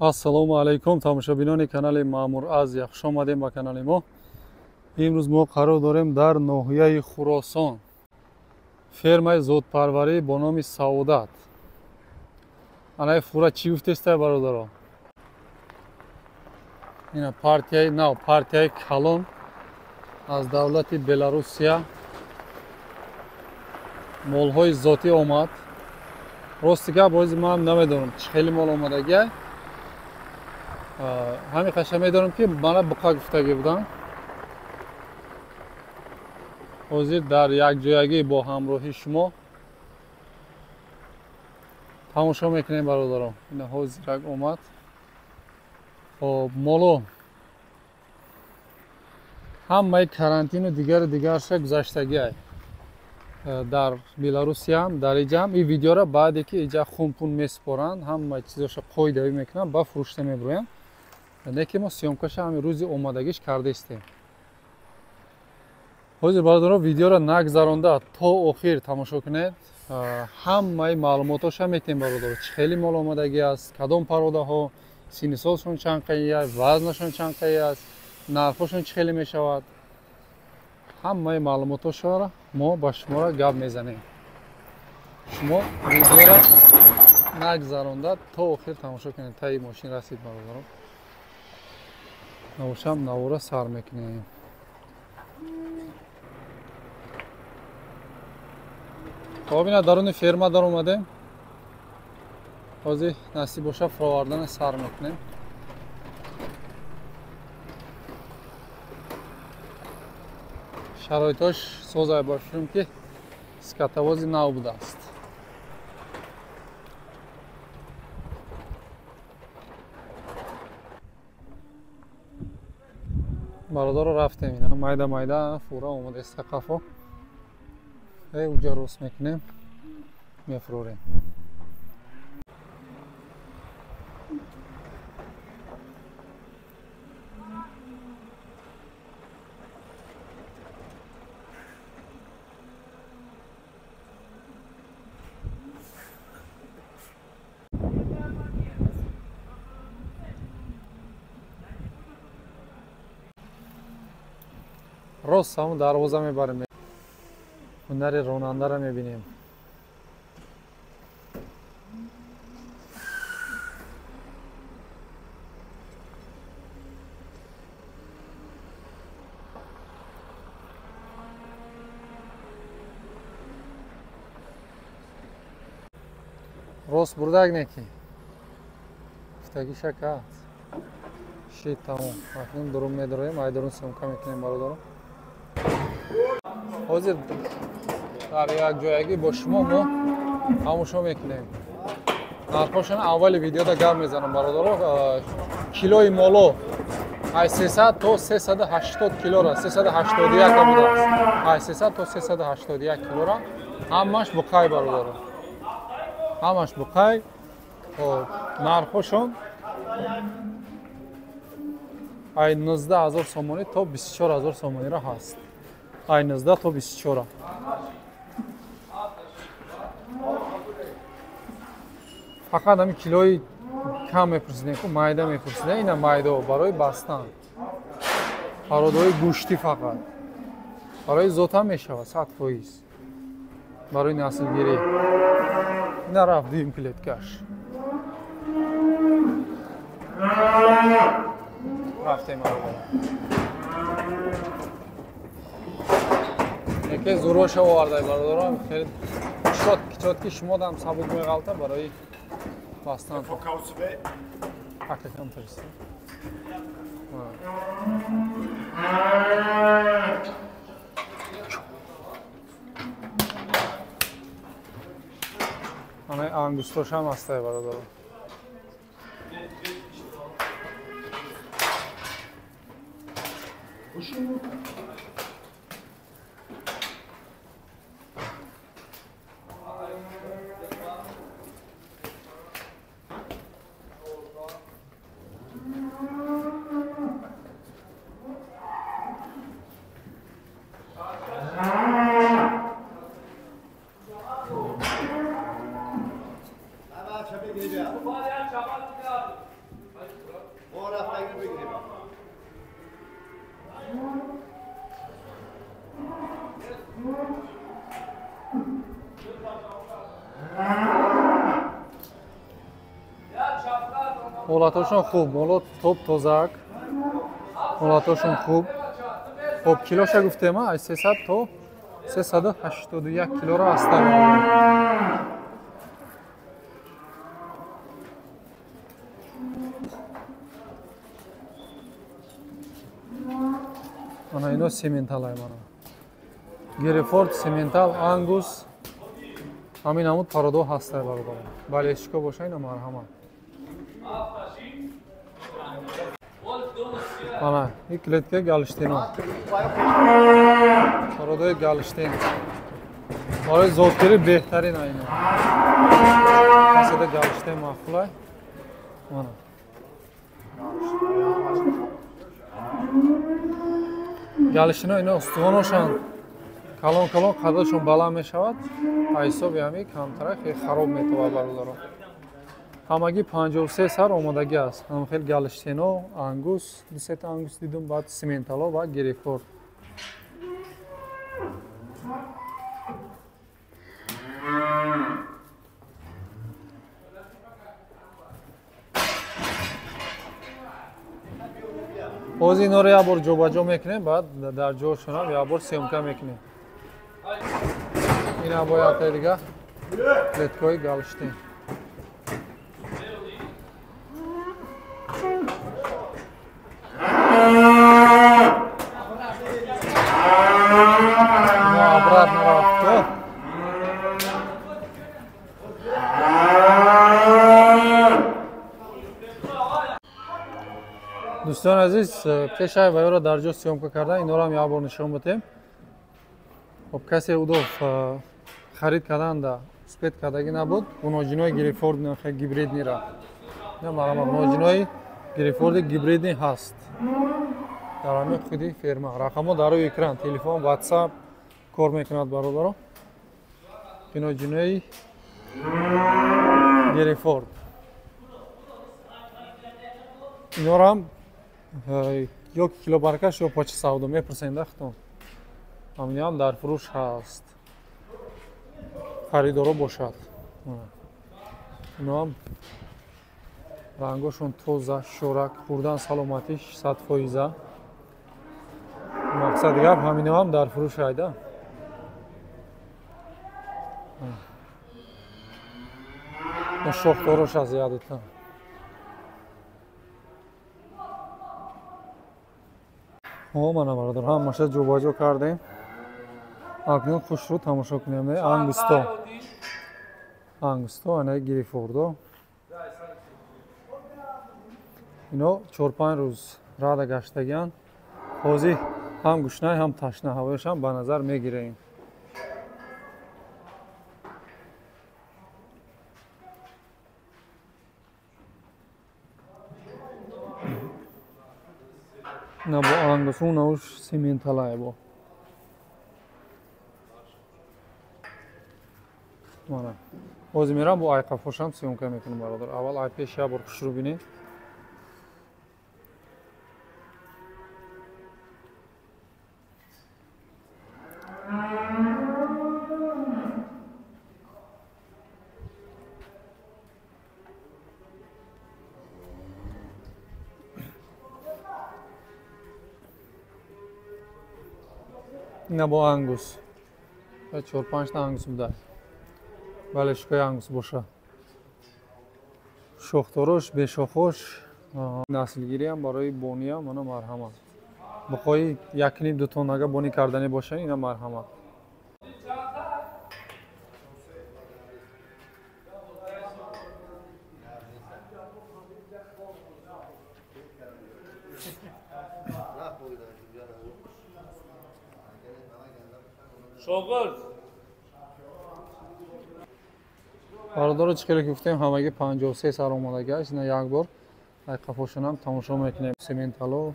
Ассалому алайкум тамошобинони канали Маъмур Азия, хуш омадем ба канали мо. Имрӯз мо қарор дорем дар ноҳияи Хуросон, фермаи зодпарварӣ бо номи Саодат. Анаи фура чӣ гуфтестай, бародаро? Ина партияи нав, партияи калон аз давлати Беларусия молҳои зотӣ омад. Рости гап, бози ман намедонам чӣ хеле мол омадагиай. Ҳамин қаша медонам ки мана буқа гуфтагӣ будам. Ҳозир дар якҷоягӣ бо ҳамроҳи шумо тамошо мекунем, бародарон. Ина ҳозирак омад. Хоб, моло ҳамаи карантину дигару дигарша гузаштагиай. Дар Беларусиям, дар иҷам ин видеора баъде ки иҷа хунпун месупоранд, ҳамаи чизоша қоидавӣ мекунанд, ба фурӯшта мебироянд. Не ки мо съёмкаша ҳамин рӯзи омадагиш кардаистем. Ҳозир, бародарон, видеоро нагзаронда то охир тамошо кунед. Ҳамаи маълумотоша метем, бародаро, чӣ хеле мол омадагӣ аст, кадом пародаҳо, синни солшон чанд қаи аст, вазнашон чанд қаи аст, нархҳошон чӣ хеле мешавад. Ҳамаи маълумотошро мо ба шуморо гап мезанем. Шумо видеоро нагзаронда то охир тамошо кунед. Таи мошин расид, бародарон. Навошам навора сар мекунем. Хоб, ина даруни ферма даромадем. Ҳозир насиб боша фуровардана сар мекунем. Шароитош созай бошем ки скотовози нав будааст. Бародаро, рафтем, ина майда майда фура омадааст қафо. Уҷа рост мекунем, мефурорем. Рост ҳамун дарвоза мебарем. Ҳунари ронандаро мебинем. Рост бурдак неки гуфтагиша кард. Шид, тамом. Акнун дурун медароем, ай дурун съёмка мекунем, бародарон. Ҳозир дар якҷоягӣ бо шумо мо тамошо мекунем. Нархҳошона аввали видеода гап мезанам, бародаро. Килои моло аз 300 то 380 килора, 381 будааст. Аз 300 то 381 килора. Ҳамаш буқай, бародаро. Ҳамаш буқай. Хоб, нархҳошон ай 19 000 сомонӣ то 24 000 сомониро ҳаст. Ай 19 то 24. Фақат ҳамин килои кам мепурсидем, ку майда мепурсидем, ина майдао барои бастан. Пародаҳои гӯштӣ фақат. Барои зот ҳам мешавад 100%. Барои наслгирӣ. Ина рафт дуюм клеткаш. Рафтем, бародаро. Яке зуроша овардай, бародаро, хеле чотки шумо дам сабук меғалта барои бастан. Ана ангустошам ҳастай, бародаро. Ҳолатошон хуб, моло топ тозак. Ҳолатошон хуб. Хоб, килоша гуфтем, аз 300 то 381 килоро ҳастанд. Ана ино сементалай мана. Герефорд, сементал, ангус. Ҳамин ҳамун пародо ҳастай бародарон. Балешико боша ино марҳамат. Ана, ин клетка галштино. Пародои галштин. Барои зодгирӣ беҳтарин айно. Касада галштин маъқулай. Мана. Галштино ино устувоношанд калон калон, қадашон баланд мешавад. Ҳисоби ҳамин камтарак хароб метавад бародарон. Ҳамагӣ 53 сар омодагӣ аст. Ҳам хел галштино, ангус, ду сета ангус дидум, баъд сементало ва герефорд. Боз инҳоро як бор ҷобаҷо мекунем, баъд дар ҷошонам як бор съёмка мекунем. Ина бояд дига клеткаҳои галштин. Обратно рафт. Дӯстони азиз, пешай вайро дар ҷо съёмка кардан, инҳоро ҳам як бор нишон бидем. Хоб, касе удов харид карданда успет кардагӣ набуд, гуноҷинои Герефорд гибриднира. Гуноҷинои Герефорди гибридни ҳаст. Дар ҳамин худи ферма. Рақамҳо дар рӯи экран, телефон, WhatsApp кор мекунад бародаро. Гуноҷинои Герефорд. Инҳоро ҳам ё килобаркаш ё почи савдо мепурсем дахтон. Ҳамин ҳам дар фурӯш ҳаст. Харидоро бошад. Ино ҳам рангошон тоза, шорак, хӯрдан саломатиш 100%. Мақсади гап ҳамино ҳам дар фурӯш айда. Шохдорош аз ядута. Мана бародар, ҳамаша ҷобаҷо кардем. Акнун хушрӯ тамошо кунем. Ангусто. Ангусто, ана Герефордо. Ино 4-5 рӯз рада гаштагианд. Ҳозир ҳам гушнай, ҳам ташна ҳавояшам ба назар мегирем. На бо ангусу, на уш сементалай бо. Мана. Ҳозир мерам бо айқафошам съёмка мекунам бародар. Аввал ай пеш як бор хушрӯ бинед. Ина бо ангус. 4-5 та ангус буда. Бале, шукои ангус боша. Шохдорош, бешохош, наслгириам барои бониам, мана марҳамат. Буқои 1.5-2 тоннага бонӣ кардани бошанд, ина марҳамат. Бародаро, чӣ хеле ки гуфтем, ҳамагӣ 53 сар омодагӣ аст. Ина як бор айқафошонам тамошо мекунем. Сементало,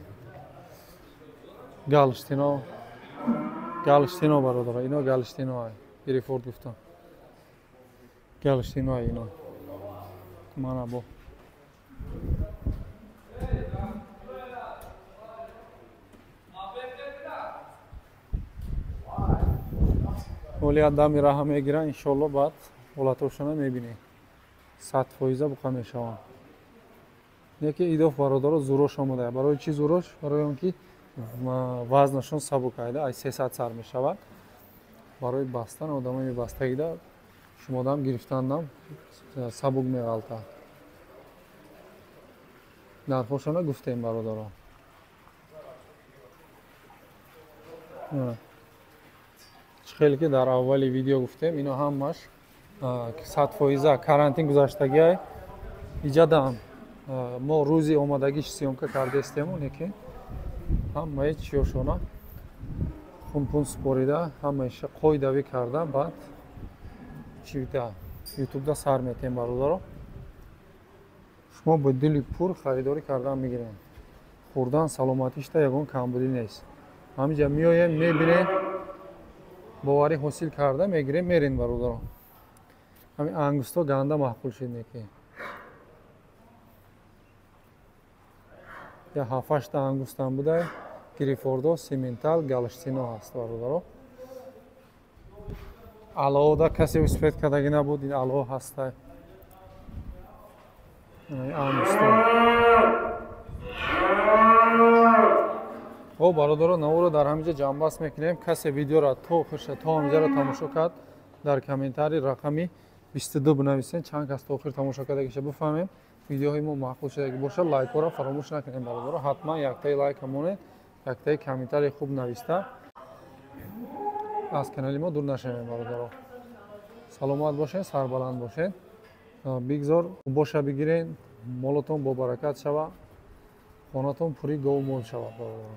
галштино, галштино бародаро, ино галштино ай. Герефорд гуфтам. Галштино ай ино. Мана бо. Оли адами раҳа мегиранд, иншолло баъд ҳолатошона мебинем. 100% буқа мешаванд. Неки идоф бародаро зурош омада. Барои чӣ зурош? Барои он ки вазнашон сабук айда, ай 300 сар мешавад. Барои бастан одамои бастагида шумодам гирифтанам сабук меғалтад. Нархошона гуфтем бародаро. Чӣ хеле ки дар аввали видео гуфтем, ино ҳамаш 100% карантин гузаштагиай. Иҷадам мо рӯзи омадагиш съёмка кардастему, лекин ҳамаи чиёшона хунпун супорида, ҳамаиша қоидавӣ карда, баъд чида ютубда сар метем бародаро. Шумо бо дили пур харидорӣ кардан мегирем. Хӯрдан саломатишта ягон камбудӣ нест. Ҳамиҷа меоем, мебинем, боварӣ ҳосил карда мегирем, мерем бародаро. Ҳамин ангусто ганда маъқул шид неки. Я 7-8 ангустам буда, грифордо, симентал, галштино ҳаст бародаро. Алода касе успет кардагӣ набуд, ин ало ҳаста. Ангусто. О бародаро, наворо дар ҳаминҷа ҷамъбаст мекунем. Касе видеоро то охирша то ҳаминҷаро тамошо кард, дар комментарий рақами 22 бинависен, чанд кас то охир тамошо кардагиша бифаҳмем. Видеоҳои мо маъқул шудагӣ бошад, лайкҳоро фаромӯш накунем бародаро. Ҳатман яктаи лайка монед, яктаи комментарий хуб нависта аз канали мо дур нашавем бародаро. Саломат бошед, сарбаланд бошед. Бигзор боша бигирен, молотон бо баракат шава, хонатон пури гову мол шавад бародаро.